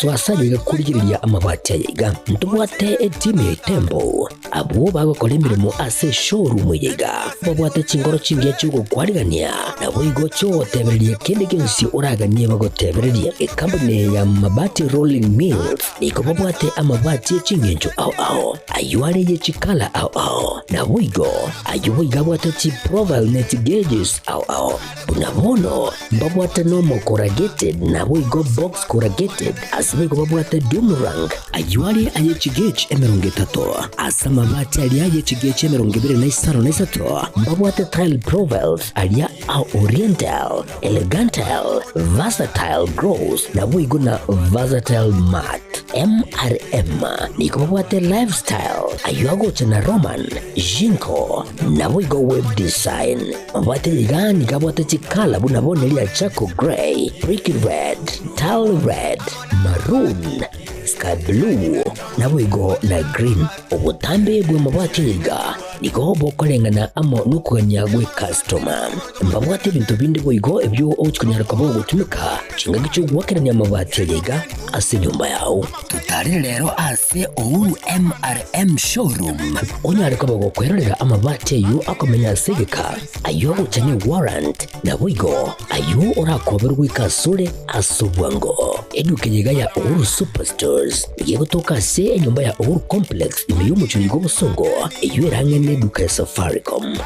Ogosoa ase ayaiga korigereria amabati ayaiga. Ntobwate etimu ya Itembo, abwo bagokora emeremo ase eshowroom eye iga. Babwate chingoro chingiya chi'ogokwarigania, naboigo chi'ogotebereria kende gionsi oraganie bagotebererie. Ekampuni eye ya Mabati Rolling Mills nigo babwate amabati e ching'encho ao ao, ayio are ye chikala ao ao, naboigo ayio boigo abwate chiprofile ne chigeges ao ao. Buna bono mbabwate nomo corrugated naboigo box corrugated, ase boigo babwate doomerang, ayio are aye chigauge 30, ase amabati aria aye chigauge 23 na 3, mbabwate tile profiles aria a oriental, elegantal, versatile gloss naboigo na versatile matte. MRM nigo babwate lifestyle, ayio agocha na Roman, Jinko, naboigo web design. Mabwate iga nigo abwate chikala buna bono eria charcoal grey, brick red, tile red, maroon, sky blue, naboigo na green. Obotambe bw'amabwate iga nigo bokoreng'ana amo nokogania gw'ekastoma. Mbabwate ebinto binde boigo ebio ogochia konyara koba ogotumeka chingaki chi'ogoakerania amabati aya iga ase enyomba yao. Totarere rero ase Uhuru MRM Showroom onyare koba gokwerorera amabati ayio akomenya ase egeka, ayio agocha ne warrant, naboigo ayio orakoberwe goika asore ase obwango. Eduka eye iga ya Uhuru Superstores nigo egotoka ase enyomba ya Uhuru Complex ime y'omochie oyo bw'obosongo eyio ere ang'e neduka ya Safaricom.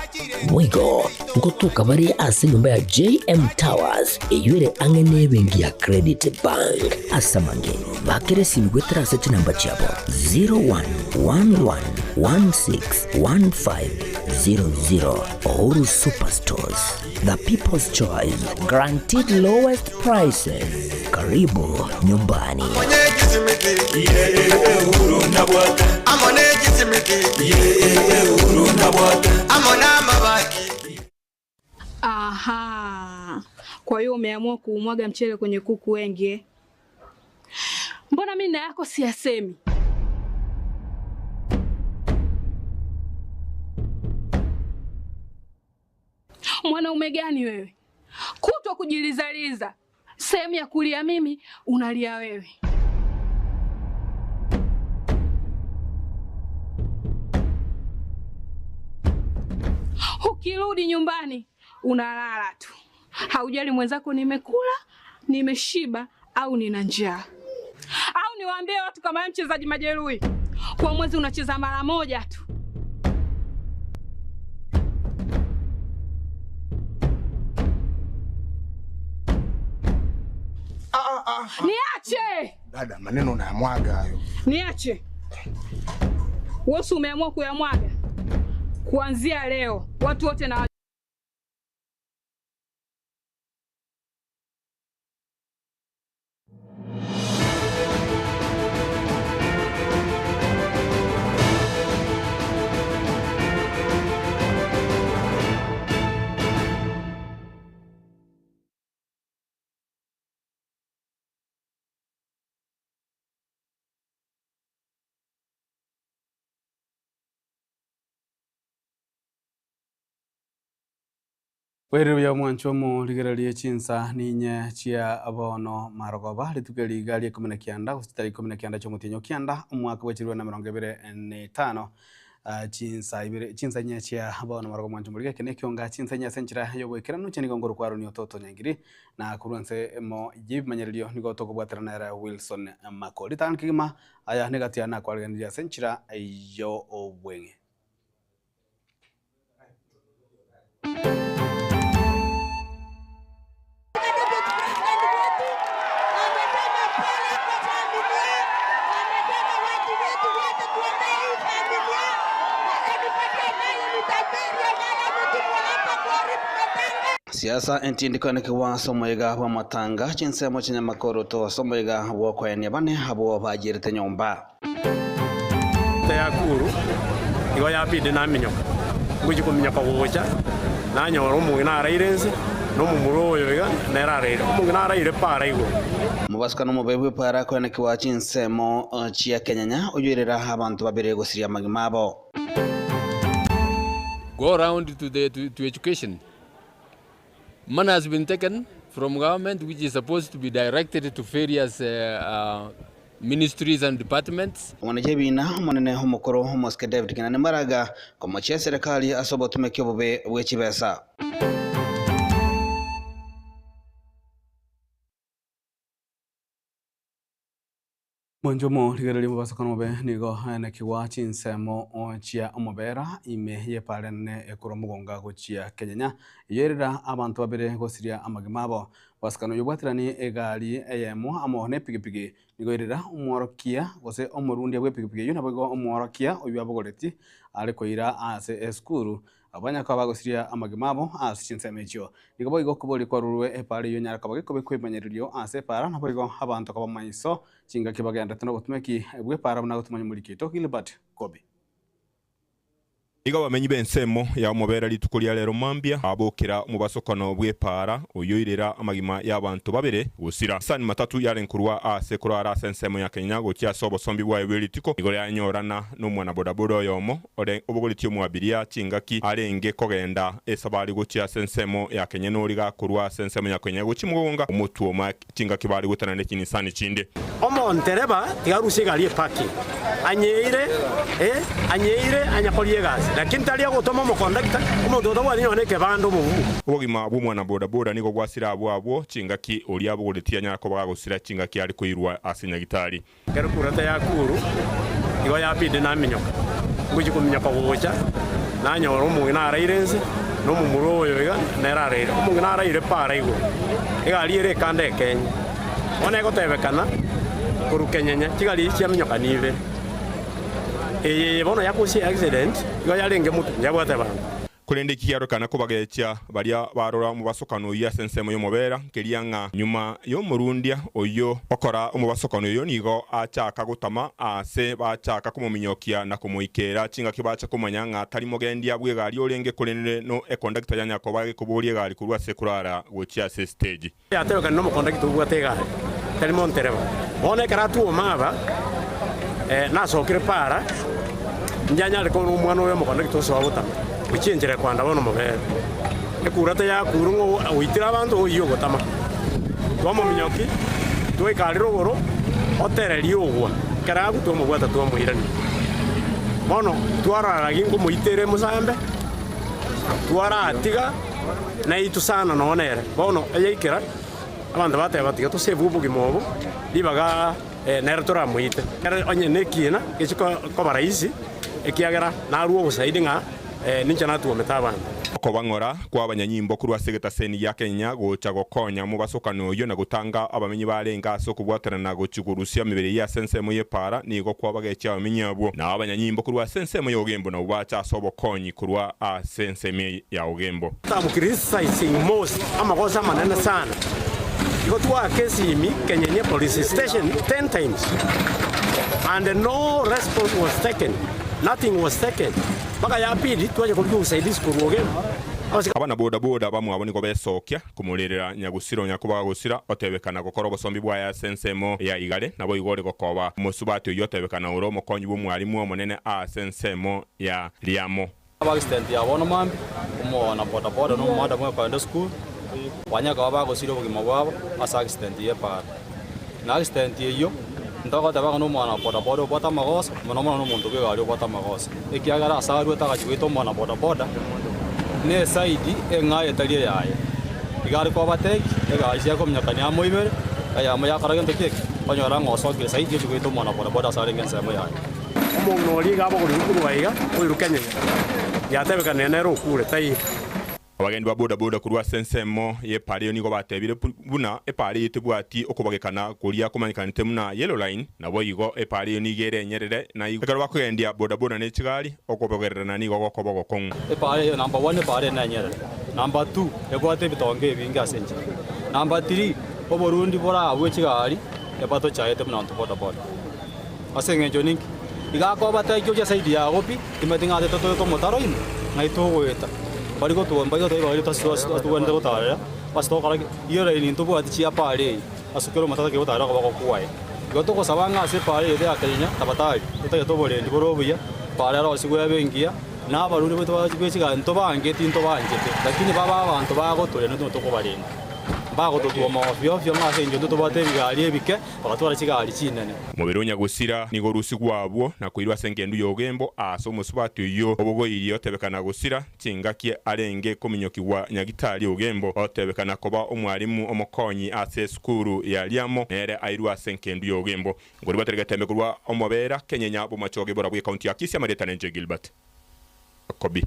Boigo ngotoka bare ase enyomba ya JM Towers eyio ere ang'e nebenki ya Credit Bank. Ase amange, bakera esimi goetera ase chinamba chiabo 0111161500. Uhuru Superstores, the people's choice, guaranteed lowest prices. Karibu nyumbani. Aha. Kwa hiyo umeamua kuumwaga mchele kwenye kuku wengi eh? Mbona mimi na yako siyasemi? Mwanaume gani wewe? Kutwa kujilizaliza, sehemu ya kulia mimi unalia wewe. Ukirudi nyumbani unalala tu, haujali mwenzako nimekula, nimeshiba au nina njaa. Au niwaambie watu kama wewe mchezaji majeruhi, kwa mwezi unacheza mara moja tu. Niache! Dada, maneno unayamwaga hayo. Niache. Wewe umeamua kuyamwaga. Kuanzia leo watu wote na Bwairire buya omwancho omorigererie chinsa ninye chia bono marogoba rituko eri iga ria ikomi na kianda gose chitari ikomi na kianda chia omotienyi o kianda omwaka bwa chirwe na emerongo ebere na etano chinsa ibere chinsa inye chia bono marogoba omwancho omorigereria eke nekionga chinsa inye ase enchera ya oboikeranu inche nigo nkorokwa Aaron Ototo Nyangiri na korwa nse emo y'ebimanyererio nigo tokobwaterana ere Wilson Mako. Ritang'ani kegima aya negati aya nakwareganirie ase enchera y'obweng'e. Siasa entindikwanekigwa ase omoyega bw'amatanga chinsemo chi'nyamakoroto ase omoyega bw'okoenia bane abwo baayierete nyomba. Yakuru igo yabide naminyoka, ngochia kominyoka gocha, nanyora omong'ina araire inse, na omomura oyo iga nere araire. Omong'ina araire para igoro. Mobasukano omobe bw'epaara koenekigwa chinsemo chia kenyanya oyoirera abanto babere gosiria amagima abo. Go round to the to, to education. Money has been taken from government which is supposed to be directed to various uh, uh, ministries and departments. Omwanachie ebina omonene omokoro omosike David Kenani Maraga komochia eserekari ase obotumeki obobe bwe chibesa. Mwanchomo rigereria mobasokano mobe nigo aenekigwa chinsemo chia omobera ime y'epara enene ekorwa mogonga gochia Kenyenya. Eyio erera abanto babere gosiria amagima abo. Mobasokano oyio obwateranie egari eyemo amo na epigipigi nigo erera omworokia gose omorundia bw'epigipigi eyio naboigo omworokia oyio abogoreti are koira ase esukuru. Abanyakwa bagosiria amagima abo ase chinsemo echio. Nigo boigo okoboria kwarurwe epaara eyio enyare koba gekobekwa ebimanyererio ase epaara, naboigo abanto koba maiso chingaki bagenderete nobotumeki bw'epaara buna gotumanya omoriki oito Gilbert Kobi. Igo abamenyi b'ensemo ya omobera rituko ria rero mambia abokera omobasokano bw'epaara oyio oirera amagima y'abanto babere gosira. Chisani matatu yarenge korwa aase korara ase ensemo ya Kenya gochia ase obosombi bwaye bwe rituko nigo yanyorana nomwana bodaboda oyomo ore obogoretie omoabiria chingaki arenge kogenda esabari gochia ase ensemo ya Kenya nori gakorwa ase ensemo ya Kenya gochia mogonga omotwoma chingaki bare gotana ne chinisani chinde. Omontereba tiga arusie egari epaki, anyeire, ee, anyeire anyakoria egasi, lakini tari agotoma omokondakta, omonto otabwati nonya nekebanda omobuo. Obogima bw'omwana bodaboda nigo bwasira abwo abwo chingaki oria abogoretie anyare koba gagosira chingaki are koirwa ase nyagitari. Ekero kurata yakuru, igo yabide naminyoka, ngochia kominyoka gocha, nanyora omong'ina araire inse, na omomura oyo iga nere araire. Omong'ina araire para igoro, egari ere ekanda ekenye. Bono egotebekana korwa kenyenya chigari echi chiaminyoka nibe. Eye bono yakosia accident, igo yarenge motwe, yabwate abanto. Korende ekiarokana kobagechia baria barora omobasokano oyio ase ensemo y'omobera, nkeria ng'a nyuma y'omorundia oyio okora omobasokano oyio nigo achaka gotama aase bachaka komominyokia na komoikeera chingaki bacha komanya ng'a tari mogendia bw'egari orenge korende no ekondakita yanya koba gekoboria egari korwa ase korara gochia ase esiteji. Yatebekana nomokondakita obwate egari, tari montereba. Bono ekero atwoma aba, nasokire para, inche kore omwana oyo omokondakita osoa gotama, gochia enchera ekwanda bono mobere. Ekura teyakure ng'a oitire abanto oyio ogotama. Twamominyokia, twaika aria rogoro, otereria ogwa, ekero agwa twamobwata twamoirania. Bono twarora ginkomoitera emosambe, twaratiga. Naitwe sana nonya nere. Bono eyaikera, abanto bateba, Tiga tosebwe obogima obo, ribaga nere toramoite. Ere onye nekiina gechie koba rahisi, ekiagera narue obosaidi ng'a ninche natwomete abanto. Okobang'ora kw'abanyanyimbo korwa ase egetaseni gia Kenya gocha gokonya omobasokano oyio na gotanga abamenyi barenge ase okobwatanana gochia korusia emebere eyio ase ensemo y'epaara nigo kwabagechia abamenyi abwo. Na abanyanyimbo korwa ase ensemo y'ogembo nabwo bacha ase obokonyi korwa ase ensemo ya Ogembo. I'm criticizing most amagoso amanene sana igo twaaka esimi Kenyenye police station 10 times and no response was taken nothing was taken mpaka yabidi twacha korigia obusaidizi korwa Ogembo. Abana boda boda bamwabo nigo besokia komorerera nyagusira onya koba gosira otebekana gokora obosombi bwaye ase ensemo ya igare naboigo ore gokoba omosubati oyio otebekana ore omokonyi bw'omwalimu omonene ase ensemo ya Riamo. Accident ya bono mambia, omwana boda boda na omomada bwe kogenda esukuru, banyare koba bagosiria obogima bwabo ase accident ya epara. Na accident eyio, ntogoteba ng'a na omwana boda boda obwate amagoso, mono mono na omonto bwa egari obwate amagoso, ekiagera ase aruete agachia goita omwana boda boda, na eside eng'ao etari eyaye. Iga are kobateki, egari chiakominyokania amo ibere, eyemo yakora gento ki eke, onyora ng'a osokire saidi ochia goita omwana boda boda ase arenge ensemo yaye. Omong'ina oria iga abogorirwe korwa aiga, oiruke nyenya, yatebekanire nere okure, taiyo. Abagendi ba bodaboda korwa ase ensemo y'epaara eyio nigo batebire buna epaara eyio tebwati okobagekana koria komanyekanete buna yellow line, naboigo epaara eyio nigo ere enyerere na igo ekero bakogendia bodaboda ne chigari okobogererana nigo gokoba ogokong'u. Epaara eyio number one epaara eye nenyerere, number two ebwate ebitonga ebinge ase enchera, number three oborundi borabue chigari ebatochaete buna abanto bodaboda. Ase engencho ninki? Iga akobatekia ochia saidi yago pi, timanyeti ng'a ase totoete omotaro ime, ng'ai togoeta. Mbari gotwa mbari goteba ibaga riria togwenerete gotarera, ase togokora ki? Iyo line ntobwati chia paara eye, ase kera omonto atagete gotarera okoboko kwaye. Igo togosaba ng'a ase epaara eye ya Kenya, tafadhali, totagete oborendi bore obuya, paara erosigwe ebe engiya, na abarwani baito be chigari ntobangeti ntobanchete, lakini babe abanto bagotorenda intwe tokobarenda. Mbagototwoma ofio ofio ng'a ase engencho ntobwate ebigari ebike, bagatwara chigari chinene. Omobere o nyagosira nigo orusigwe abwo na koirwa ase engendu y'ogembo aase omosubati oyio obogoirie otebekana gosira chingaki arenge kominyokigwa nyagitari ogembo otebekana koba omwalimu omokonyi ase esukuru ya Riamo nere airwe ase engendu y'ogembo. Nkoribatera getembe korwa omobera kenyenya bomachoge borabwo ekaunti ya Kisii amarieta nenche Gilbert Kobi.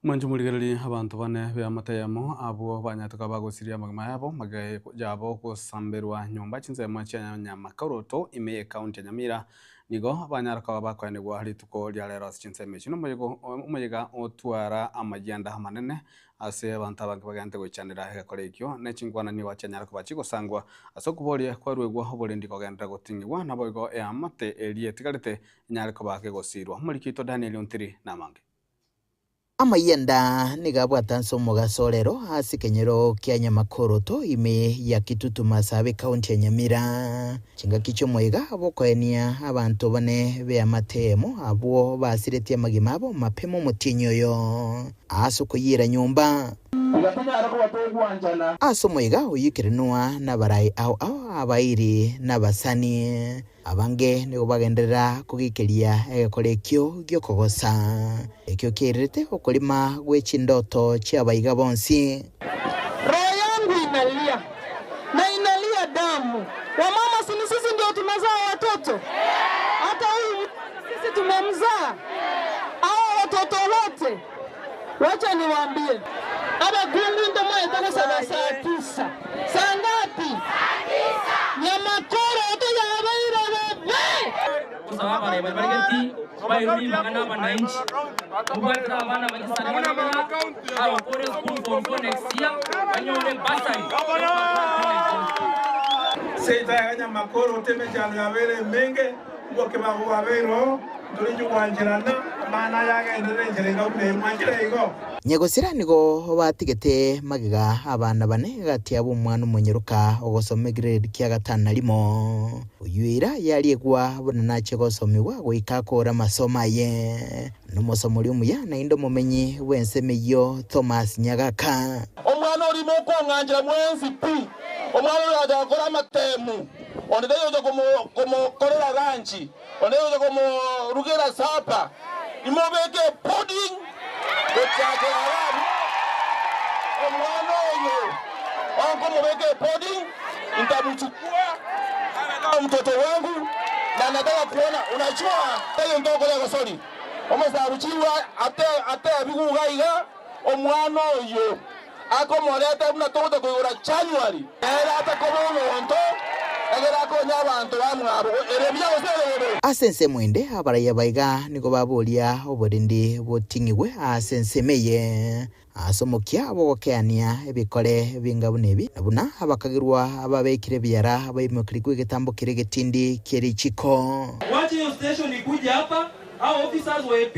Mwanche morigererie abanto bane b'eamate eyemo, abwo banyarete koba bagosiria amagima yabo, magega yabo gosamberwa nyomba chinsemo chia Nyamakoroto ime y'ecounty ya Nyamira, nigo banyara koba bakoenigwa rituko ria rero ase chinsemo echi. Nomoyega otwara amayianda amanene ase abanto abange bagente goichanera egekora ekio, ne chinkwana nigo chianyara koba chigosangwa ase okoboria kwaruegwa oborendi kogenderera goting'igwa, naboigo eamate eria etigarete enyare koba kegosirwa. Omoriki oito Daniel Ontiri namange. Amayianda nigo abwate ase omogaso orero ase ekenyoro kia Nyamakoroto ime ya Kitutu Masaaba ekaunti ya Nyamira. Chingaki chi'omoyega bw'okoenia abanto bane b'eamate eyemo abwo basiretie amagima abo mapema omotienyi oyo ase okoyiera nyomba. Tiga tonyare koba togwanchana. Ase omoyega oyio ekerenwa nabarai ao ao, abairi, na abasani. Abange nigo bagenderera kogikeria egekora ekio gi'okogosa, ekio kiairerete okorima gwe chindoto chi'abaiga bonsi. Roho yangu inalia na inalia damu. Wamama si ni sisi ndio tumezaa watoto? Hata huyu sisi tumemzaa. Hawa watoto wote, wacha niwaambie, abakungu ndomoete gosaba saa tisa. Saa ngapi? Nyamakoro otoyabeire bobe. Gosaba abarai baria bare gati bairwe ribaga na abananchi. Mobwatire abana bagisare bare buna abakore esukuru form four next year banyore bursary. Seito ya Nyamakoro temechando yabeire emenge, obokebago bwabeire oo, ntorinche gwancherana, amang'ana aya agenderere enchera enga buna eye, mwanchire igo? Nyagosira nigo batigete magega abana bane gati yabo omwana omonyeroka ogosoma egrade kia gatano na rimo. Oyio eira yariegwa buna nachie gosomigwa goika akoore amasomo aye. Nomosomori omuya naende omomenyi bw'ensemo eyio Thomas Nyagaka. Omwana oria mokong'anchera mwensi pi, omwana oria ogacha gokora amatemu, onde taiyo ogocha komokorera ranchi, onde taiyo ogocha komorugera sapa, imobeke epudding gochakera abwo. Omwana oyo onkomobeka epudding, ntamuchukua abe kama mtoto wangu, na nataka kuona, unajua taiyo ntokoria gosori. Omosaruchigwa atebigwe iga iga, Omwana oyo akomoreta buna togocha koigora January, nere atakoba omonto, egere akonye abanto bamwabo, ere buya gose ere bobe. Ase ensemo ende abaraiya baiga nigo baboria oborendi boting'igwe ase ensemo eye, ase omokia bw'ogokeania ebikore binga buna ebi, na buna abakagerwa ababekire ebiara baimokerigwe egetambo keria egetindi kie richiko. Wacha hiyo station ikuje hapa, hao officers wa AP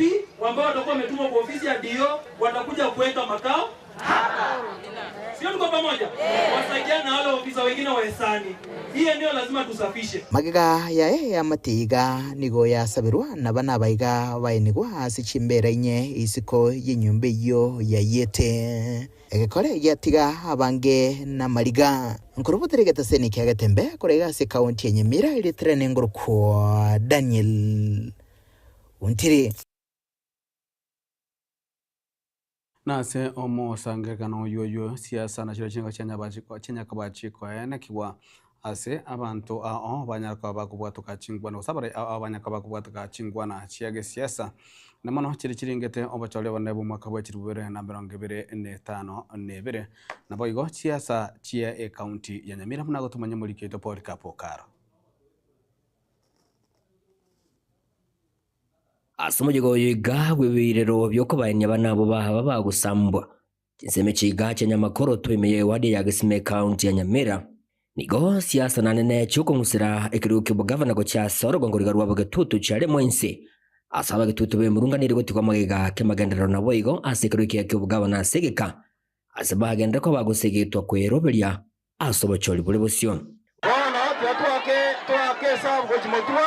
ambao watakuwa wametumwa kwa ofisi ya DO watakuja kuweka makao hapa. Sio tuko pamoja? Wasaidiane na wale ofisa wengine wa hisani. Hii eneo lazima tusafishe. Magega yaye y'amate iga nigo yasaberwa nabana abaiga baenigwa ase chimbeera inye isiko y'enyomba eyio yayiete. Egekore giatiga abange namariga. Nkorobotera egetaseni kia Getembe korwa iga ase ekaunti ya Nyamira erietera nengorokwa Daniel Ontiri. Nase omosangererekano oyio oyio siasa na chiria chinga chianyakaba chikoenekigwa ase abanto ao banyare koba bakobwatoka chingwana gose abarai ao ao banyare koba bakobwatoka chingwana chia gesiasa na mono chiria chiringete obochori obonene bw'omwaka bwa chilifu bibere na emerongo ebere na etano na ebere. Naboigo chiasa chie ecounty ya Nyamira buna gotomanya omoriki oito Polycarp Okaro. Ase omoyega oyo iga bw'ebiirero bi'okobaenia abana abwo baba bagosambwa chinsemo echi iga chia Nyamakoroto ime y'ewadi ya Gesima ekaunti ya Nyamira. Nigo siasa nanene chi'okong'usera ekerogo ki'obogavana gochia ase orogongo riga rwa Bogetutu chiaremwa inse ase abagetutu b'emurunganiri gotigwa magega k'emagenderero naboigo ase ekerogo ekiya ki'obogavana ase egeka ase bagenderere koba bagosegetwa kweroberia ase obochori bore bosio. Bono tiga toake toake esabu gochia motwe,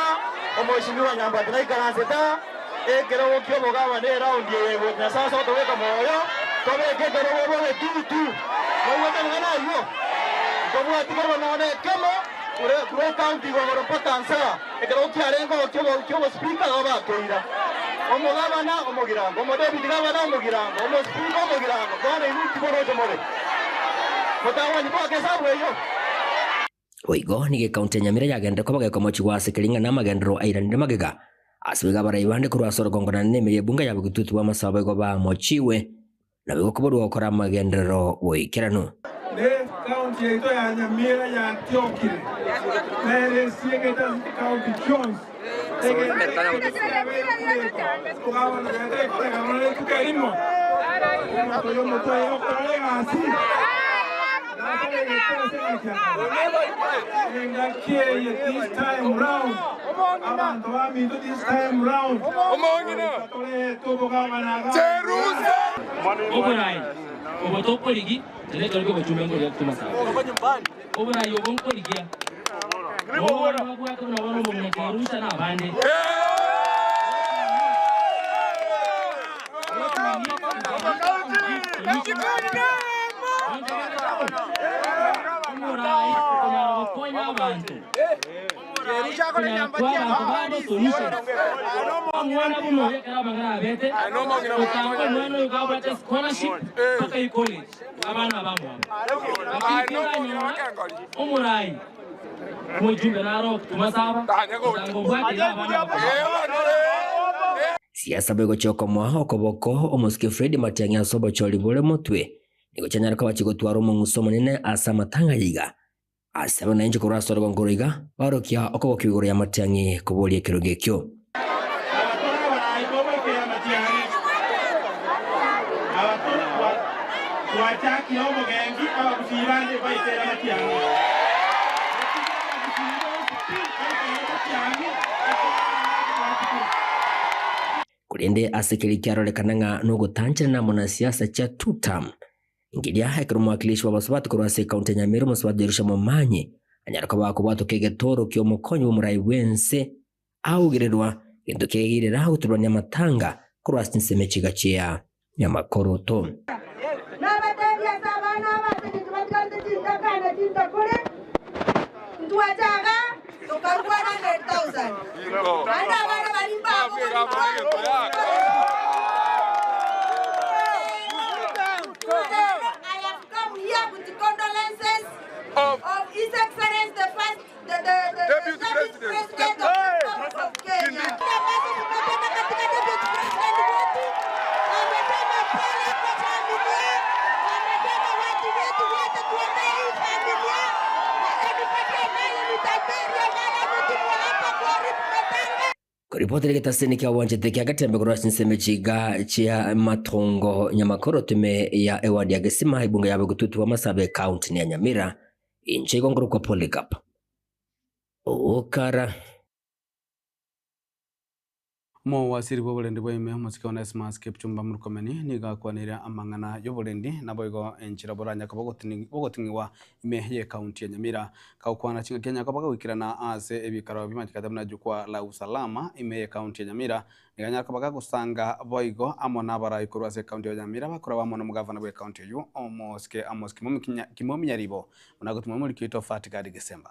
Omweshimiwa Nyambati naikaransete aa, ekerogo ki'obogabane eraundi eye gocha Nyasae ase gotobeka moyo. Tobeke ekerogo bogetutu. Moigwete amang'ana ayio? Ntobwati korwa nonya ekemo korwa ekaunti igoro mpaka nsaa, ekerogo kiarenge oo ki'obosipika igo bakeira. Omogabana omogirango, omodepute gabana omogirango, omosipika omogirango, bono inwe inki moroche more? Motagwanyi goaka esabu eyio? Boigo nigo ekaunti ya Nyamira yagenderire koba gekomochigwa ase keria ng'a namagenderero airanire magega. Ase boigo abarai bande korwa ase orogongo na nemeri y'ebunga ya bogetutu bw'amasabo boigo bamochiwe, naboigo koborwa gokora amagenderero boikeranu. Ne county yaito ya Nyamira yatiokire, nere esiegete ase chicounty chionsi, egento ekio kiabeire kobekwa omogabana oyo tekoreka nonya rituko erimo, omonto oyo omotwe oye okorora egasi, nasaregete ase engaki ya kare. Engaki eye this time round, abanto baminto this time round, goika torete obogabana iga. Oborai obo tokorigi tari ekero ki'obochumbe nkoria tomasabo. Oborai obo nkorigia nobo baria babwate buna bono omong'ina Jerusha na abande. Omorai okonyara gokonya abanto. Konyara koa abanto babo solution. Omwana buna oyo ekero amang'ana abete, otanga omwana oyo kabwate scholarship mpaka e college, abana abamwabo. Lakini toranyora omorai omojumbe naro tomasaba, otanga obwate iga abana bakobwata. Siasa boigo okomoa okoboko omosike Fred Matiang'i ase obochori bore motwe nigo chianyare koba chigotwara omong'uso omonene ase amatanga aya iga. Ase abanainchi korwa ase orogongo oro iga, baorokia okogokigwa igoro y'amatiang'i koboria ekerogo ekio. Abatore abarai bogoikera amatiang'i, abatore twachakire obogenki, abagusii bande baikere amatiang'i. Gotiga abagusii bonsi pi baikere amatiang'i, ekiagera nabwo. Korende ase keria kiarorekana ng'a nogotancherana amo na siasa chia two-term, Ngiria ekero omowakilishi bw'abasubati korwa ase ekaunti ya Nyamira omosubati Jerusha Momanyi anyare koba akobwatoka egetoro ki'omokonyi bw'omorai bw'ense augererwa gento kegeirera goturwania amatanga korwa ase chinsemo echiga chia Nyamakoroto. Nabateebie ase abana aba ase chinto batigarete chintaka na chintakore, ntwacha iga tokarua 100,000, naende abana baria mbabogorigwa. I have come here with condolences of His Excellency the first the, the, the, the Deputy President of the Republic of Kenya. Ambazo tumetoka katika Deputy President wetu amesema pole kwa familia, amesema watu wetu wote tuombee hii familia, na anybody ambaye ni tapeli ambaye ametumwa hapa kuharibu matanga. Koripoti rigetaseni kia wanchete kia gatembe korwa ase ensemo chiga chia matongo nyamakoro tume ya eward ya gesima ebunge ya bogetutu bwa masabe county ya Nyamira inche igo nkorokwa Polycarp Okara. Omowasiri bw'oborendi bwa ime omosike Onesmus Kipchumba Murkomen nigo akwanire amang'ana y'oborendi naboigo enchera boranya koba bogoting'igwa ime y'ekaunti ya Nyamira. Kagokwana chingaki anya koba goikerana ase ebikaro bimanyekete buna Jukwaa la Usalama ime y'ekaunti ya Nyamira nigo anyare koba gagosanga boigo amo nabarai korwa ase ekaunti ya Nyamira bakorwa amo nomogavana bw'ekaunti eywo omosike Amos Kimomi Nyaribo buna agotumwa omoriki oito Fatgard Gesemba.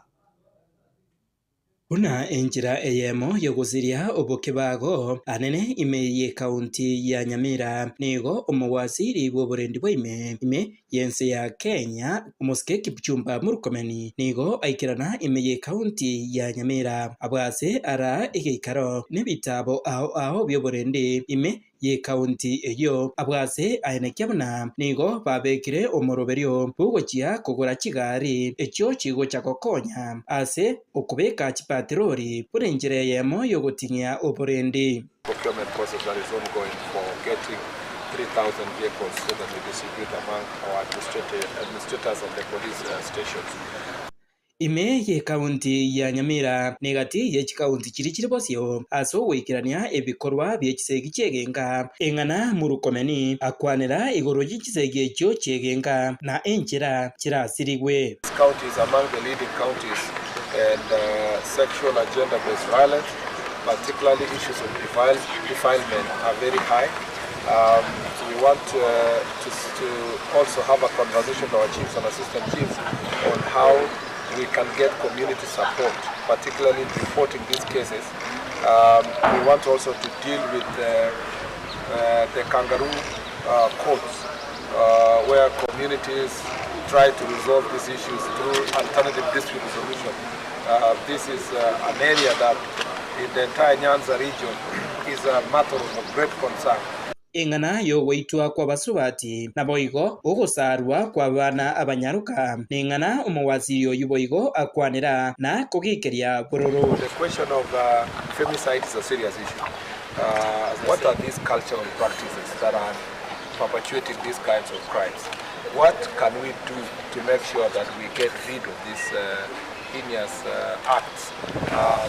Buna enchera eyemo y'ogosiria obokebago anene ime y'ekaunti ya Nyamira, nigo omowasiri bw'oborendi bwa ime ime y'ense ya Kenya, omosike Kipchumba Murkomen nigo aikerana ime y'ekaunti ya Nyamira abwo ase ara egeikaro nebitaabo ao ao bi'oborendi ime y'ekaunti eyio. Abwo ase aenekia buna nigo babekire omoroberio bw'ogochia kogora chigari echio chigocha gokonya ase okobeka chipatirori buna enchera eyemo y'ogoting'ia oborendi. Procurement process that is ongoing for getting 3,000 vehicles so that we distribute among our administrators and the police stations. Ime y'ekaunti ya Nyamira negati ye chikaunti chiria chire bosio ase ogoikerania ebikorwa bie chisegi chi'egenka. Eng'ana Murkomen akwanera igoro ye chisegi echio chi'egenka na enchera chirasirigwe. This county is among the leading counties and sexual and gender based violence, particularly issues of defilement are very high. We want to, to also have a conversation with our chiefs and assistant chiefs on how we can get community support, particularly in reporting these cases. Um, we want also to deal with the kangaroo courts, where communities try to resolve these issues through alternative dispute resolution. This is an area that in the entire Nyanza region is a matter of great concern. Eng'ana yogoitwa kw'abasubati naboigo ogosarwa kw'abana abanyaruka neng'ana omowaziri oyu boigo akwanera na kogikeria bororo. The question of femicide is a serious issue. What are these cultural practices that are perpetuating these kinds of crimes? What can we do to make sure that we get rid of these heinous acts?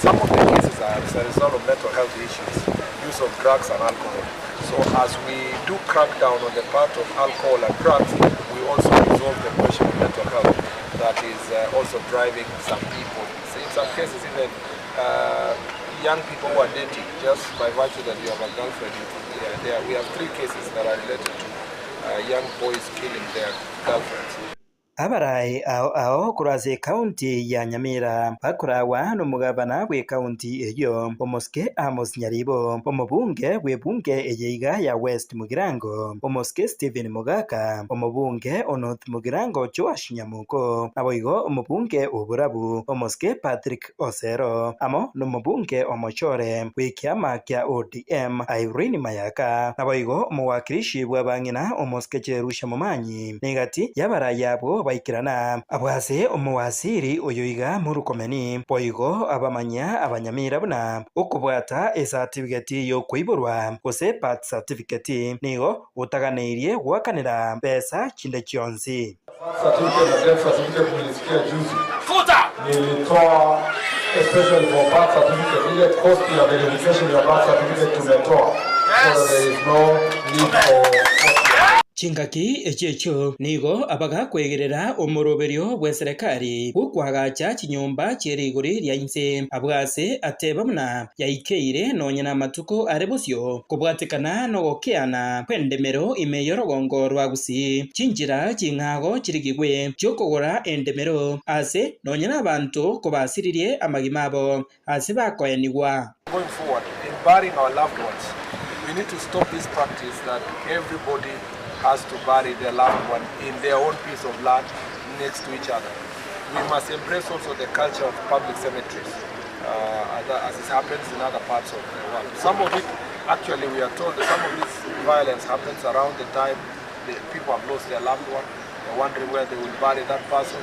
Some of the cases are as a result of mental health issues, use of drugs and alcohol. So as we do crack down on the part of alcohol and drugs, we also resolve the question of mental health that is also driving some people. In some cases, even young people who are dating, just by virtue that you have a girlfriend, we have 3 cases that are related to young boys killing their girlfriends. Abarayi ao ao kurase ekaunti ya Nyamira bakurawa n'omugabana bw'ekaunti eyo omosike Amos Nyaribo omubunge bw'ebunge eyeiga ya West Mugirango omosike Stephen Mugaka omubunge o North Mugirango Joash Nyamuko naboigo omubunge oburabu omosike Patrick Osero amo n'omubunge omochore bw'ekiama kia ODM Irene Mayaka naboigo omowakilishi bw'abang'ina omosike Cherusha Momanyi negati y'abarayi abo baikirana abwase omowasiri oyo iga murukomeni boigo abamanya abanyamira buna okobwata esatifiketi yokoiborwa gose birth certificate nigo utaganeirie gwakanira pesa chinde chionsi. Certificate na death certificate nilisikia juzi. Nilitoa especially for birth certificate, ile cost ya verification ya birth certificate tumetoa. So there is no need for Chingaki echecho nigo abagakwegerera omoroberio bwe serikali gukwagacha chinyomba chierigori ria inse abwase ateba muna yaikeire nonya na matuko are bosio kobwatekana nogokeana kwendemero ime yorogongo rwa Gusii chinjira ching'ago chirigigwe chiokogora endemero ase nonya na abanto kobasiririe amagima abo ase bakoenigwa. Going forward, in burying our loved ones, we need to stop this practice that everybody has to bury their loved one in their own piece of land next to each other. We must embrace also the culture of public cemeteries, as it happens in other parts of the world. Some of it, actually, we are told that some of this violence happens around the time the people have lost their loved one. They're wondering where they will bury that person,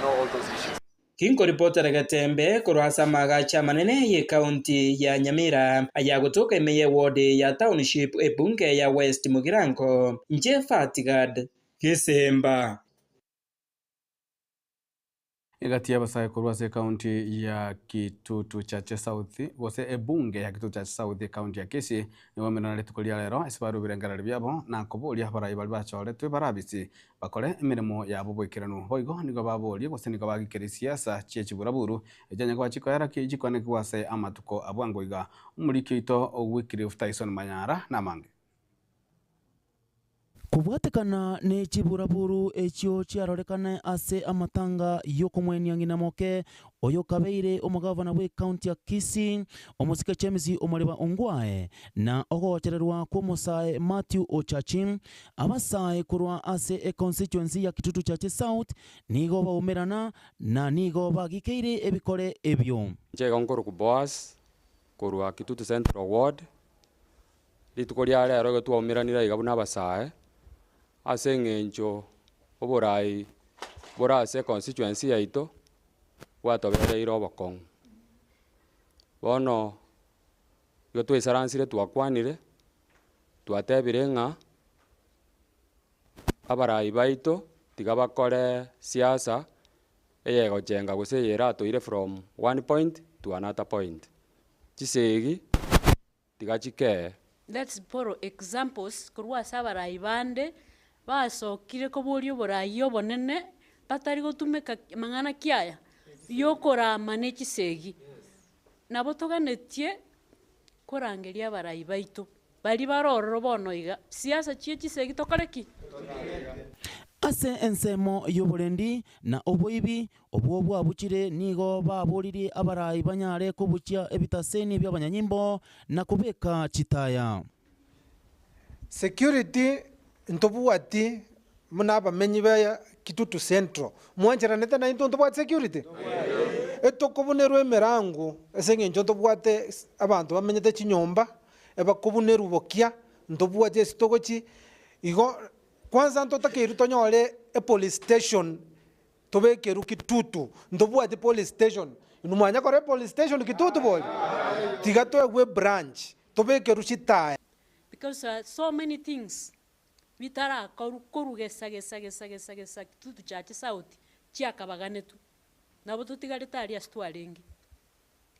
all those issues. Kinkoripotera Gatembe kurwasa magacha manene ye kaunti ya Nyamira aya gutuka imeye ward ya township ebunge ya West Mugirango nje Fatigad Gisemba. Egati y'abasae korwa ekaunti ya Kitutu Chache South gose ebunge ya Kitutu Chache South ekaunti ya Kisii nigo emerano rituko ria rero ase barubire engereri biabo na koboria abarai bari bachoretwe barabisi bakore emirimo yabo boikeranu boigo nigo baborie gose nigo bagikeri siasa chie chiburaburu echanya kwa chikoera ki chikwanekigwa ase amatuko abwango iga omoriki oito Wycliffe Tyson Manyara namange. Kubwatekana ne chiburaburu echio chiarorekane ase amatanga yokomwenia ng'ina moke oyo kabeire omogavana bwe county ya Kisii omosike James Omariba Ongwae na ogochererwa kw'omosae Matthew Ochachi abasae korwa ase e constituency ya Kitutu Chache South nigo baumerana na nigo bagikeire ebikore ebio. Nchega nkoro Boaz korwa Kitutu Central Ward rituko ria rero getwaumeranire iga buna abasae ase eng'encho oborai bora ase constituency yaito bwatobereire obokong'u. Bono igo twaisaransire twakwanire twatebire ng'a abarai baito tiga bakore siasa eyegochenga gose eyeratoire from one point to another point. Chisegi tiga chikee. Let's borrow examples korwa ase abarai bande basokire koboria oborai obonene batari gotumeka mang'ana kiaya yokorama ne chisegi nabo toganetie korangeria abarai baito Baria bare ororo bono iga, siasa chie chisegi tokore ki? Ase ensemo y'oborendi na oboibi obwo bwabuchire nigo baboririe abarai banyare kobuchia ebitaseni bi'abanyanyimbo na kobeka chitaya. Security ntobwati buna abamenyi ba Kitutu Central, mwancheranete naintwe ntobwate security? Etokobunerwa emerango ase eng'encho ntobwate abanto bamenyete chinyomba, ebakobunerwa bokia, ntobwati ase togochi, igo kwanza ntotakeirwe tonyore epolice station tobekerwe Kitutu, ntobwati police station, inwe mwanya kora epolice station Kitutu bori? Tiga toegwe ebranch, tobekerwe chitaya. Because so many things bitarakorwa korwa gesa gesa gesa gesa gesa Kitutu Church South chiakabaganetwe, nabo totigarete aria ase twarenge.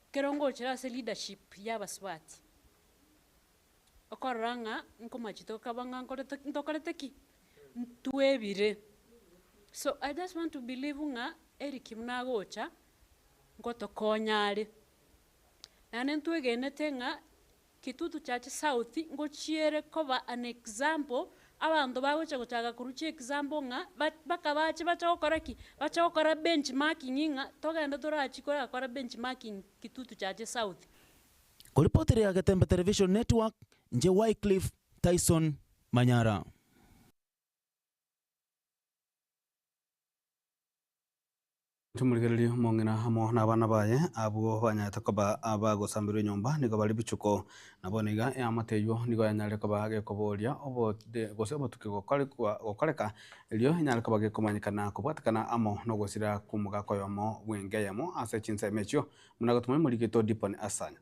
Ekero ngochera ase leadership ya abasubati, okorora ng'a nkomachi tokaba ng'a nkorete ntokorete ki? Ntwebire. So I just want to believe ng'a Eric buna agocha, ngotokonya are. Naende ntwegenete ng'a Kitutu Church South ngochiere koba an example, abanto bagocha gochaka korwa chi example ng'a ba baka bache bache gokora ki? Bache gokora benchmarking ng'a togende torachi korakora benchmarking Kitutu Church South. Koripoteria Getembe Television Network, inche Wycliffe Tyson Manyara. Tumorigererie omong'ina amo nabana baye, abwo banyarete koba abagosamberwa enyomba, nigo bare bichuko. Na bono iga eamate eyio nigo yanyarire koba gekoboria obode gose obotuki gokorekwa gokoreka, erio enyare koba gekomanyekana kobwatekana amo nogosira kw'omogaka oyomo bw'enka eyemo ase chinsemo echio, buna gotuma emorigito Dipon Asanya.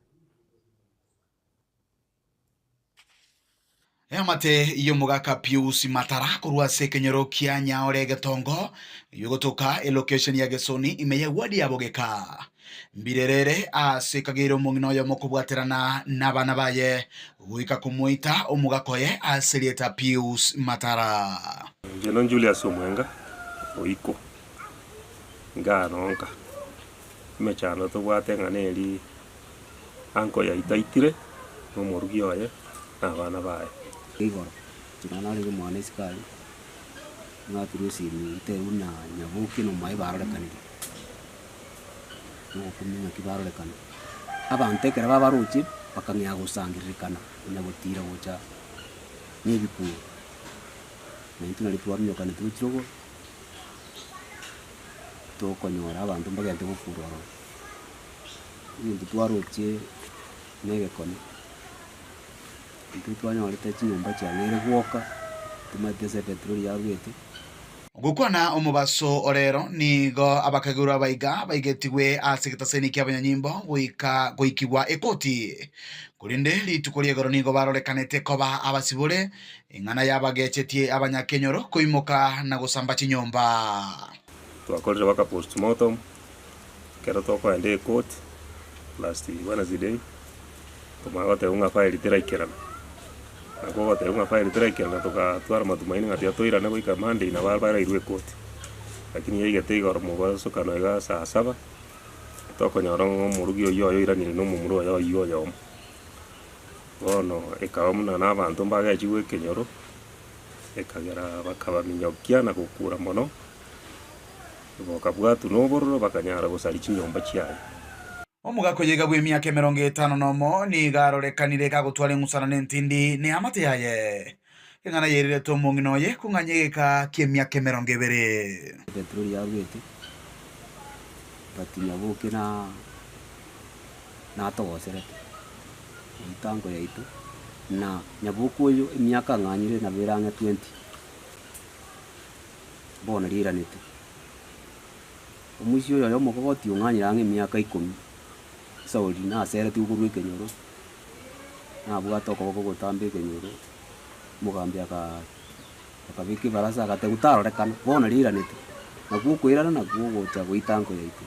Eamate y'omogaka Pius Matara korwa ase ekenyoro kia Nyaore Egetongo, eyio egotoka elocation ya Gesoni ime ye ward ya Bogeka. Mbirerere ase ekageire omong'ina oyomo kobwaterana nabana baye goika komoita omogaka oye ase erieta Pius Matara. Inche no Julius Omwenga oiko, iga nonka, emechando tobwate ng'a neri. Anko yaito aitire, na omorugi oye, na abana baye. Igoro, inche narenge omwana esikari, ngaturwa esimi ntebiwa buna Nyaboke na omoyo barorekanire, nogokumia ng'aki barorekana. Abanto ekero babaroche, bakang'ea gosangererekana konya gotira gocha na ebikuo. Na intwe nario twaminyokanete gochia rogo, tokonyora abanto mbagente gokura ororo. Ebinto twaroche na egekone, intwe twanyorete chinyomba chiang'eire gwoka, tomaete ase epetroli yarwete. Gokwana omobaso orero nigo abakagerwa abaiga baigetigwe ase egetaseni ki'abanyanyimbo goika goikigwa ekoti. Korende rituko ri'egoro nigo barorekanete koba abasibore, eng'ana y'abagechetie abanyakenyoro koimoka na gosamba chinyomba. Twakorire baka postmortem, Ekero tokoenda ekoti last Wednesday, tokamanya goteba ng'a file teraikerana, nabo ogoteba ng'a file teraikerana togatwara matumaini ng'a tiga toirane goika Monday nabo barairwe ekoti. Lakini yaigete igoro mobasokano iga saa saba, tokonyora ng'a omorugi oywo oye oiranire na omomura oye oywo oyomo. Bono ekaba buna na abanto mbagechigwe ekenyoro, ekagera bakabaminyokia na gokura mono. Bokabwatwa nobororo, bakanyara gosaria chinyomba chiaye. Omogaka oyoiga bw'emiaka emerongo etano nomo nigo arorekanire gagotwara eng'usana nentindi neamate yaye. Eng'ana yairerete omong'ina oye kong'anya egeka ki'emiaka emerongo ebere. Petroli yarwete, but Nyaboke na natogoserete emitango yaito, na Nyaboke oyo emiaka ang'anyire nabo ere ang'e twenty. Bono riiranete. Omoisia oyo oye omokogoti ong'anyire ang'e emiaka ikomi, Sauli naseretigwe korwa ekenyoro, nabwate okoboko gotamba ekenyoro, omogambi aka akabeka ebarasa agatebwa tarorekana, bono riiranete. Nakwo okoirana nakwo ogocha goita nko yaito.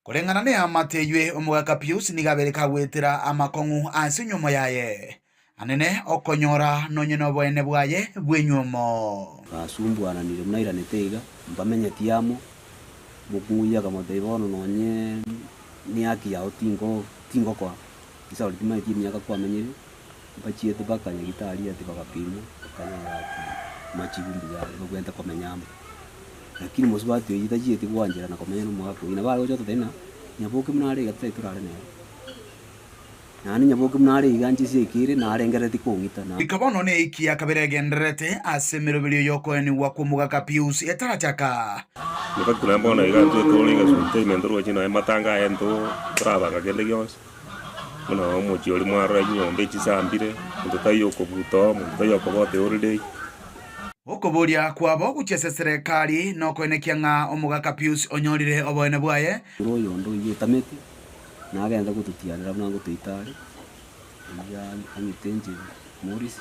Koreng'ana neamate eywe, omogaka Pius nigo abeire kagwetera amakong'u ase enyuomo yaye, anene okonyora nonye noboene bwaye bw'enyuomo. Basumbuananire buna airanete iga, mbamenyeti amo, omokungu oyio akamotebia bono nonye nehaki yao tingo tingokoa, Sauli timanyeti emiaka kwamenyire, Mbachiete mpaka nyagitari ati bagapimwa, bakanyora ati machibu mbuya are, babwenerete komenya amo. Lakini mosubati oyio tachieti gwancherana komenya na omogaka oyio, nabo aroche ototebia ng'a nyaboke buna are iga totari torare nere. Naende nyaboke buna are iga inche siekire narengereretie kong'ita na. Goika bono neiki ya kabere egendererete ase emeroberio y'okoenigwa kw'omogaka Pius etarachaka. In fact naende bono iga intwe tore egesunte ime ntoroche nonya matanga aya nto torabanga kende gionsi, buna omochie oria mwarora chinyomba echisambire, monto taiyo okobuta oo, monto taiyo okobota eholiday. Okoboria kwabo gochia ase eserekari nokoenekia ng'a omogaka Pius onyorire oboene bwaye. Ere oyonde oyio otamete, nagende gototianera buna ngotoita are, oyio ang'ite inche Morris,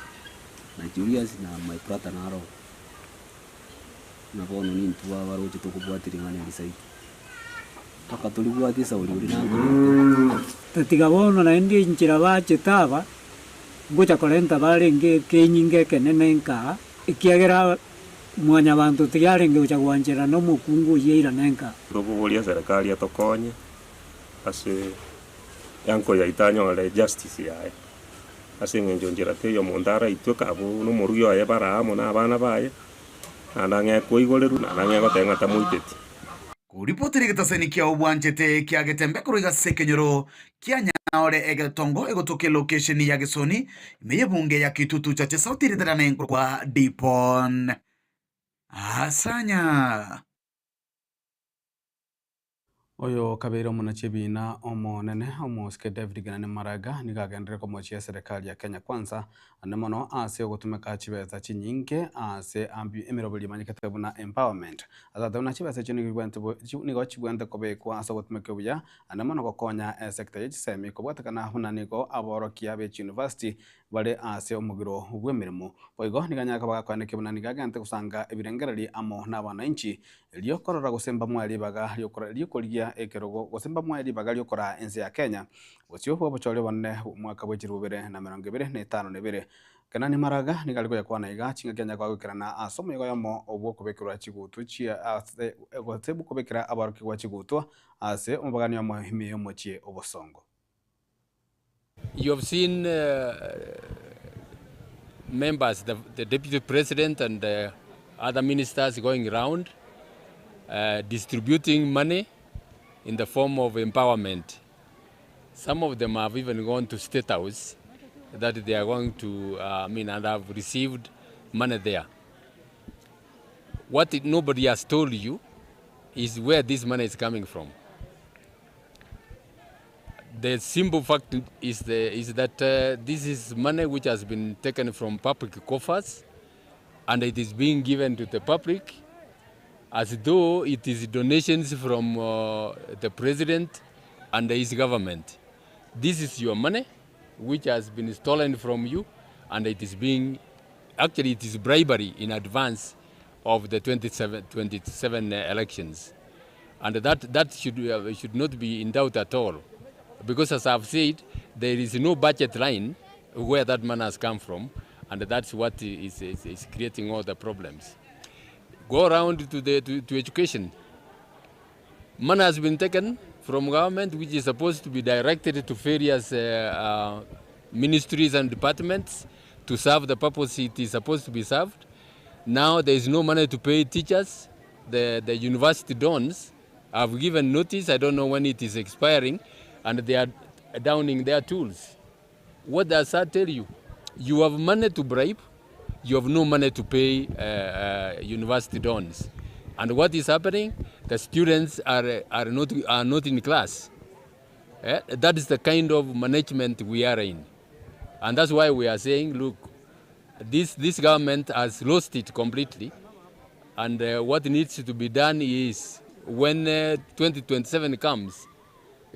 na Julius na my brother naro oo. Buna bono nintwe abaroche tokobwatia ring'ana eri zaidi, mpaka toribwatie esauri oria nakorete. Tatiga bono naende enchera bachete aba, ngocha korenta barenge ekenyinga ekenene nkaa, ekiagera mwanyabanto tiyarenge gocha gwancherana omokungu oyio airane nkaa. Tokoboria eserekari etokonye ase uncle yaito anyore justice yaye, ase eng'encho nchera teiyo omonto araitwe kabu na omorugi oye bare amo na abana baye, naende ang'e koigorerwa naende ang'e goteba ng'a tamoiteti. Koripotera egetaseni kia obwanchete kia Getembe korwa iga ase ekenyoro kia Nyaore egetongo egotoka elokesheni ya Gesoni ime y'ebunge ya Kitutu Chache South eritanane korwa Dipon Asanya. Oyo kabeire omonachiebiina omonene, omosike David Kenani Maraga, nigo agenderere komochia eserekari ya Kenya Kwanza ande mono ase ogotumeka chibesa chinyinge ase emeroberi emanyekete buna empowerment. Ase buna chibesa echio nigo chibwenerete kobekwa ase ogotumeka obuya ande mono gokonya esector ye chisemi kobwatekana buna nigo aborokia be chiuniversity bare ase omogiro bw'emeremo. Boigo nigo anyare koba gakoenekia buna nigo agente gosanga ebirengererio amo nabananchi, erio korora gose mbamoe ribaga ri'okorigia ekerogo gose mbamoe ribaga ri'okoraa ense ya Kenya bosio bw'obochori obonene bw'omwaka bwe chilifu bibere na emerongo ebere na etano na ebere. Kenani Maraga nigo are koyakwana iga chingaki anyare koba agoikerana ase omoyega oyomo obw'okobekerwa chigutu chia ase gose bw'okobekera aborokigwa chigutwa ase omobagani omo ime y'omochie obosongo. You have seen uh, members, the, the deputy president and uh, other ministers going round uh, distributing money in the form of empowerment. Some of them have even gone to State House that they are going to, uh, I mean, and have received money there. What nobody has told you is where this money is coming from. The simple fact is, the, is that uh, this is money which has been taken from public coffers and it is being given to the public as though it is donations from uh, the president and his government. This is your money which has been stolen from you and it is being, actually it is bribery in advance of the 27, 27 elections. And that, that should, uh, should not be in doubt at all. Because as I've said, there is no budget line where that money has come from, and that's what is, is, is creating all the problems. Go around to, the, to, to education. Money has been taken from government, which is supposed to be directed to various uh, uh, ministries and departments to serve the purpose it is supposed to be served. Now there is no money to pay teachers. The, the university dons have given notice, I don't know when it is expiring, and they are downing their tools. What does that tell you? You have money to bribe, you have no money to pay uh, uh, university dons. And what is happening? The students are, are, not, are not in class. Eh? That is the kind of management we are in. And that's why we are saying, look, this, this government has lost it completely. And uh, what needs to be done is when uh, 2027 comes,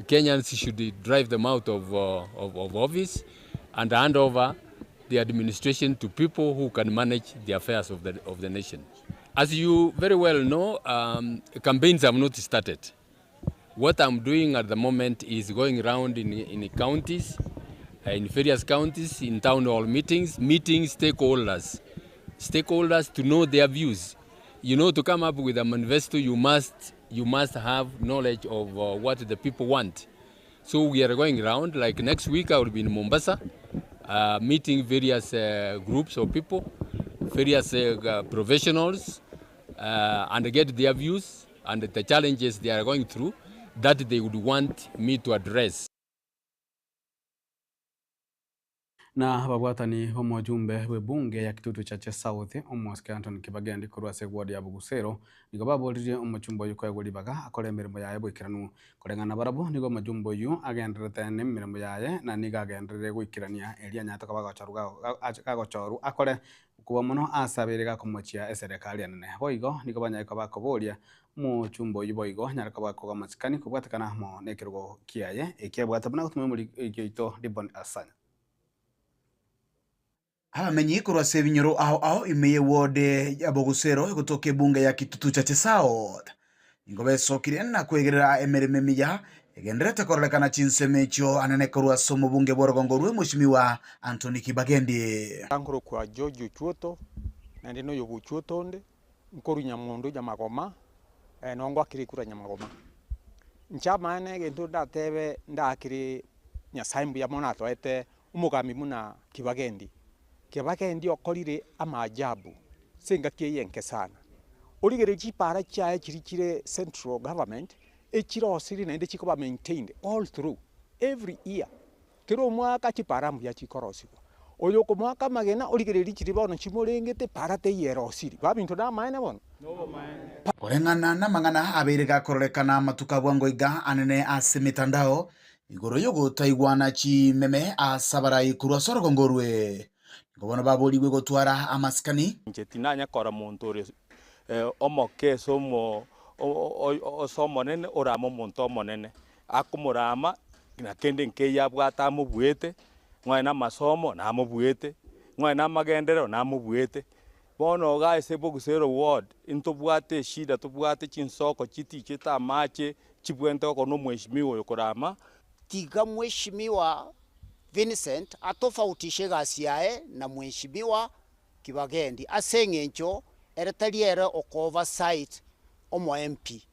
Kenyans should drive them out of, uh, of, of office and hand over the administration to people who can manage the affairs of the, of the nation. As you very well know, um, campaigns have not started. What I'm doing at the moment is going around in, in counties, uh, in various counties, in town hall meetings, meeting stakeholders, stakeholders to know their views. You know, to come up with a manifesto, you must, you must have knowledge of uh, what the people want. So we are going around, like next week I will be in Mombasa. meeting various groups of people, various professionals and get their views and the challenges they are going through that they would want me to address. Na ababwatani b'omojumbe bw'ebunge ya Kitutu Chache South, Omosike Anthony Kibagendi korwa ase eward ya Bugusero, nigo baboririe omochumbe oyio koegwa ribaga akore emeremo yaye boikeranu. Koreng'ana nabarabwo, nigo omojumbe oyio agendererete nemeremo yaye na nigo agenderere goikerania erio anyarete koba agochorwa akore kobua mono ase abeire gakomochia eserekari enene. Boigo nigo banyare koba bakoboria omochumbe oyio boigo anyare koba akoga amasikani kobwatekana amo nekerogo kiaye ekiabwate buna gotumia omoriki oito Dibon Asanya. Abamenyi korwa ase ebinyoro ao ao ime y'eward ya Bogusero egotoka ebunge ya Kitutu Chache South nigo besokire na kwegerera emeremo emiya egendererete kororekana chinsemo echio anene korwa ase omobunge bw'orogongo rwe Mweshimiwa Anthony Kibagendi. Nkorokwa George Ochuoto, naende noyo bwa Ochuoto onde, nkorwa Nyamondo Nyamagoma, noo ngoakera ekura Nyamagoma. Inche amaene egento ndatebe ndaakere Nyasaye mbuya mono atoete omogambi buna Kibagendi. Kibagendi okorire amaajabu ase engaki eye enke sana. Origererie chipara chiaye chiria chire central government, echirosire naende chikoba maintained all through, every year. Kera omwaka chipara mbuya chikorosigwa. Oyo okomoaka amagena origererie chiria bono chimorengete para teiyo erosiri. Baminto namaene bono? Koreng'ana namang'ana abeire gakororekana amatuko a bwango iga anene ase emetandao, igoro y'ogotaigwana chimeme ase abarai korwa ase orogongo orwe, nigo bono baborigwe gotwara amasikani. Inche tinanya kora monto ore omoke ase omonene orame omonto omonene, akomorama na kende nkeiyo abwate amobuete, ng'oe namasomo namobuete, ng'oe namagenderero namobuete. Bono iga ase Bogusero ward, intobwate eshida tobwate chinsoko chitichete amache chibwente gokora na omweshimiwa oyo korama. Tiga mweshimiwa Vincent atofautishe egasi yaye na mweshimiwa Kibagendi ase eng'encho ere tari ere oko oversight omo MP.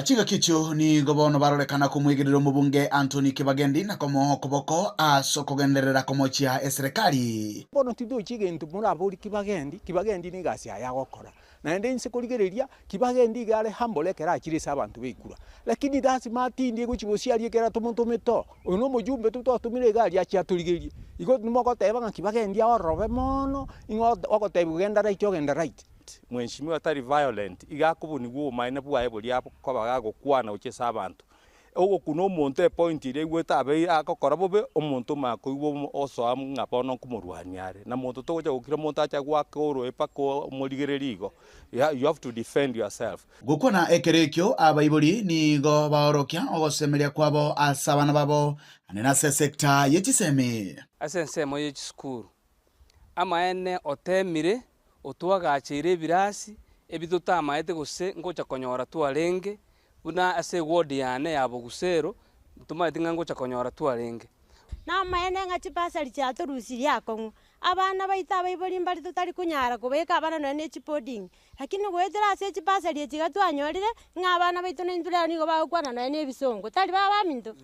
Chingaki echio nigo bono barorekana komwegerera omobunge Anthony Kibagendi na komoa okoboko ase okogenderera komochia eserekari. Bono tindochi egento moraborie Kibagendi, Kibagendi negasi yaye agokora. Naende inse korigereria, Kibagendi iga are humble ekero achire ase abanto b'ekura. Lakini lasima atindie gochia gosiaria ekero atomotomete oo. Oyo na omojumbe tu twatomire iga aria achie atorigerie. Igo nimogoteba ng'a Kibagendi aororobe mono, ing'o ogotebiwa genda right ogenda right. Mheshimiwa tari violent, iga akobunigwa obomaene bwaye boria akoba gagokwana gochia ase abanto. Ogokuna omonto epoint eria aigwete abeire agokora bobe, omonto omanye koigwa osoa ng'a bono nkomorwania are. Na monto togocha gokira omonto ache agoake oroe mpaka omorigererie igo, you have to defend yourself. Gokwana ekero ekio abaibori nigo baorokia ogosemeria kwabo ase abana babo, naende nase esecta ye chisemi. Ase ensemo ye chisukuru, Amaene oteemire, otwagacheire ebirasi ebi totamaete gose ngocha konyora twarenge, buna ase eward yane ya Bogusero, ntomaeti ng'a ngocha konyora twarenge. Namaene ng'a chibasari chiatorusirie akong'u, abana baito abaibori mbare totari konyara kobeka abana nonya ne chiboding, lakini goetera ase echibasari echi iga twanyorire, ng'a abana baito naintwe rero nigo bagokwana nonya na ebisongo, tari baba baminto?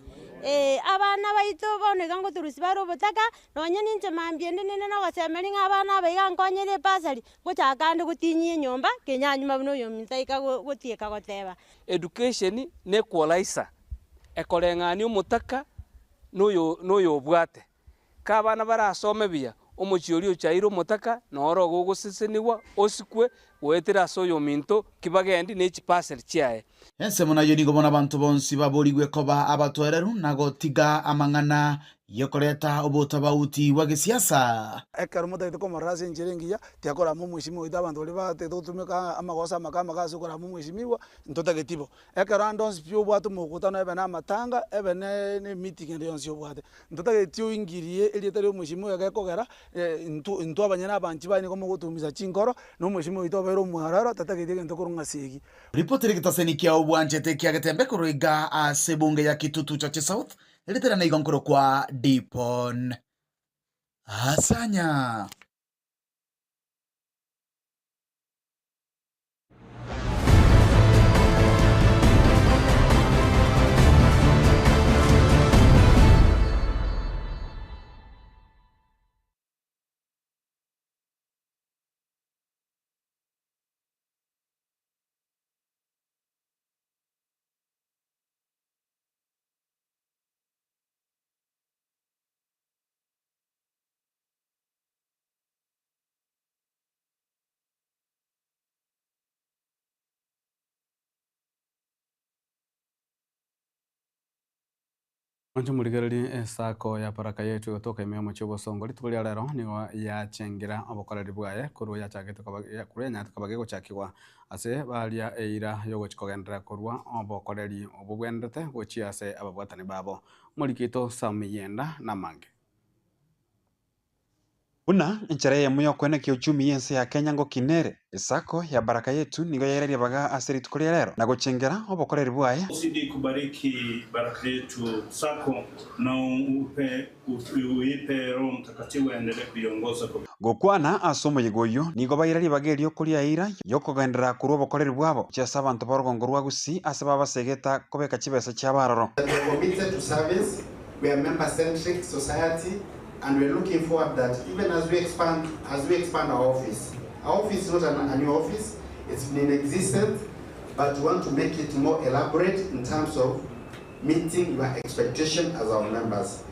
Eh, abana baito bono iga ngotorusia bare obotaka, nonye ninche mambia ende ninde na ogosemeria ng'a abana aba iga nkonyere ebasari, ngochaka ande gotinyia enyomba, kenyanyuma buna oyominto aika gotieka goteba. Education ne equalizer, ekoreng'ania omotaka na oyo na oyobwate. Ka abana barasome buya, omochie oria ochaire omotaka noro ogogosesenigwa osikwe goetera ase oyominto kibagendi ne chipaseri chiaye. Ensemo nayio nigo bono abanto bonsi baborigwe koba abatoereru na gotiga amang'ana y'okoreta obotabauti bwa gesiasa. Ekero motagete komorora ase enchera engiya, tiakorama omweshimiwa oito abanto baria batagete gotumeka amagoso amake amake ase okorama omweshimiwa, ntotageti bo. Ekero ande onsi pi obwate omokutano ebe na amatanga, ebe ne emeeting ende yonsi obwate, ntotageti oingirie erieta ria omweshimiwa oyo gekogera intwe intwe abanyene abanchi baye nigo mogotumisa chinkoro, na omweshimiwa oito obeire omwororo, tatageti egento korwa ng'a segi. Ripoti rigetaseni kia obwanchete kia Getembe korwa iga ase ebunge ya Kitutu Chache South riterana igo nkorokwa Dipon Asanya. Mwanche morigererie esako ya paraka yaito egotoka ime y'omochie obosongo rituko ria rero nigo yachengera obokoreri bwaye korwa yachagete koba korwa yanyarete koba gegochakigwa ase baria eira yogochi kogenderera korwa obokoreri obwo bwenderete gochia ase ababwatani babo. Omoriki oito Sam Yenda namange. Buna enchera eyemo y'okoenekia uchumi y'ense ya Kenya ngokina ere, Esacco ya Baraka Yetu nigo yairaria baga ase rituko ria rero na gochengera obokoreri bwaye. Uzidi kubariki Baraka Yetu Sacco na upe uipe Roho Mtakatifu aendelee kuiongoza kwa. Gokwana ase omoyega oyio, nigo baira ribaga erio koria eira y'okogenderera korwa obokoreri bwabo gochia ase abanto b'orogongo rwa Gusii ase babasegeta kobeka chibesa chiabo aroro. We are committed to service, we are member centric society and we are looking forward that even as we expand, as we expand our office, our office is not an, a new office, it's been in existence, but we want to make it more elaborate in terms of meeting your expectation as our members.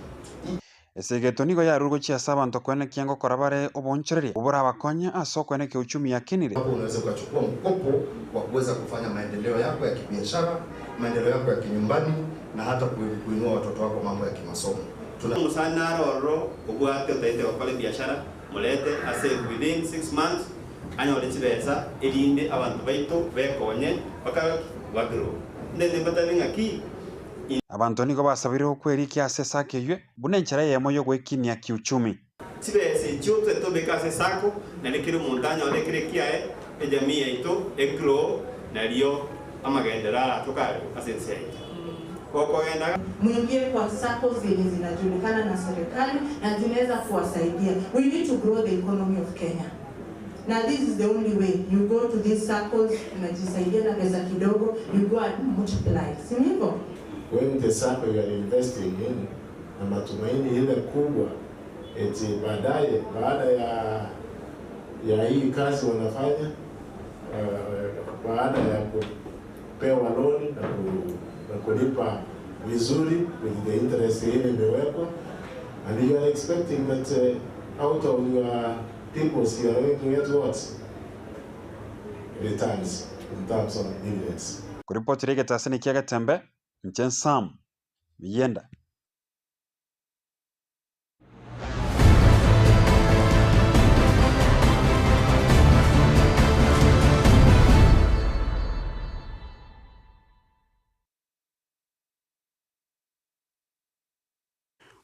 Esegeto nigo yarure gochia ase abanto koenekia ngokora bare oboonchoreria oborabakonye ase okoenekia uchumi yakinire. Hapo unaweza ukachukua mkopo wa kuweza kufanya maendeleo yako ya kibiashara, maendeleo yako ya kinyumbani na hata kuinua watoto wako mambo ya kimasomo. Tuna Omosani naro ororo obwate otaete gokora ebiashara, morete ase within 6 months anyore chibesa erinde abanto baito bekonye mpaka bagrow. Ndende mbatebi ng'aki in. Abanto nigo basabire okwerikia ase esako eyio buna enchera eyemo y'ogwekinia kiuchumi. Chibesa echio twetobeke ase esako, nario kera omonto anyore ekere kiaye, ejamii yaito egrow, nario amagenderero aratoke ase ense yaito. Gokogenda. Mwingie kwa sacco zenye zinajulikana na serikali na zinaweza kuwasaidia. We need to grow the economy of Kenya. Na this is the only way. You go to these saccos, unajisaidia na pesa kidogo, you go and multiply. Si ndivyo? When the sacco you are investing in, na matumaini ile kubwa eti baadaye baada ya ya hii kazi wanafanya uh, baada ya kupewa loan na, ku, na kulipa vizuri with the interest ile imewekwa and you are expecting that uh, out of your peoples you are going to get what returns in terms of dividends. Koripoti ri'egetasini kia Getembe, inche Sam Miyenda.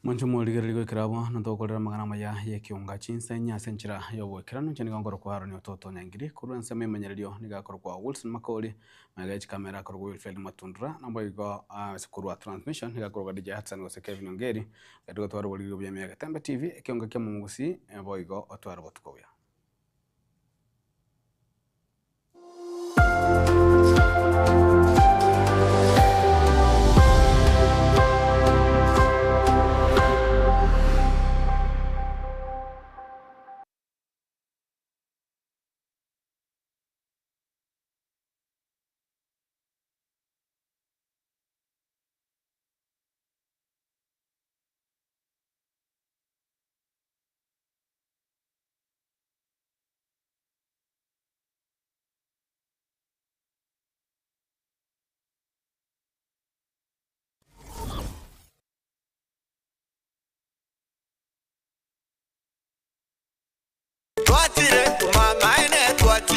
Mwanche morigereria goikera abwo natokorera amang'ana amaya y'ekeunga chinsa ase enchera y'oboikeranu inche nigo nkorokwa Aaron Ototo Nyangiri korwa ensemo emenyererio nigo akorokwa Wilson Makori magega ye chikamera akorokwa Wilfred Matundura naboigo ase korwa transmission nigo akorokwa DJ Hudson gose Kevin Ongeri gati gotwara oboriri obuya ime ya Getembe TV ekeunga kia omomogusii boigo otware obotuko obuya.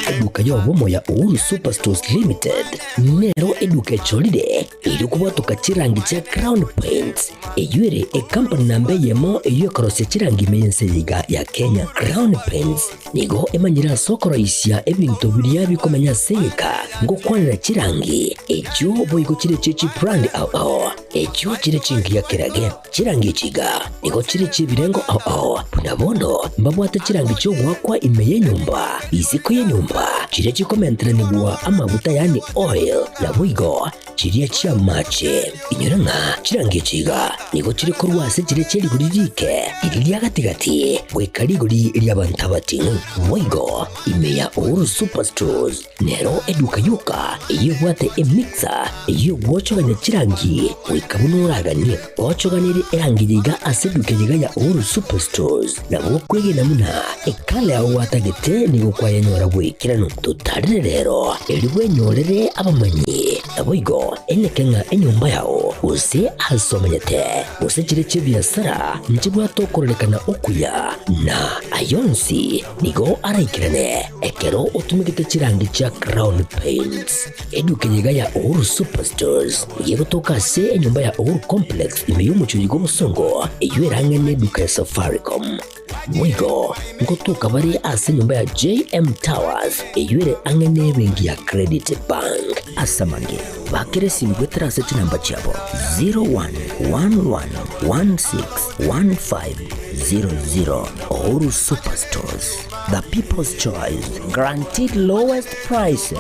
Eduka y'obomo ya Uhuru Superstores Limited nero eduka echorire erio kobwatoka chirangi chia Crown Paints eywo ere ecompany namba eyemo eywo ekorosia chirangi ime y'ense eye iga ya Kenya. Crown Paints nigo emanyire ase okoroisia ebinto biria bikomenya ase egeka ngokwanera chirangi echio boigo chire chie chibrand ao ao echio chire chingiya kerage. Chirangi echi iga nigo chire chi'ebirengo ao ao, buna bono mbabwate chirangi chi'ogoakwa ime y'enyomba, isiko y'enyomba, chiria chikomenteranigwa amaguta yaani oil, naboigo chiria chi'amache. Inyora ng'a chirangi echi iga nigo chire korwa ase chiria chie rigori rike, riria ria gati-gati, goika rigori ri'abanto abating'u. Boigo ime ya Uhuru Superstores Nero eduka yoka eyio ebwate emixer eyio egwochogania chirangi goika buna oraganie. Gochoganerie erangi eye iga ase eduka eye iga ya Uhuru Superstores nabo okwegena buna ekala yao gwatagete nigo kwayenyora bw'ekeranu. Totarere rero erio bwenyorere abamanyi. Naboigo eneke ng'a enyomba yao gose ase omenyete, gose chire chi'ebiasara nchibwate okororekana okuya, na ayonsi nigo araikerane ekero otumegete chirangi chia Crown Paints. Eduka eye iga ya Uhuru Superstores nigo egotoka ase enyomba ya Uhuru Complex ime y'omochie oyo bw'Obosongo, eyio erang'e neduka ya Safaricom. Boigo ngotoka bare ase enyomba ya JM Towers eyio ere ang'e nebenki ya Credit Bank. Ase amange, bakera esimi goetera ase chinamba chiabo 0111161500. Uhuru Superstores, the people's choice, guaranteed lowest prices.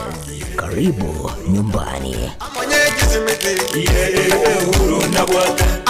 Karibu nyumbani. Uhuru nabwate.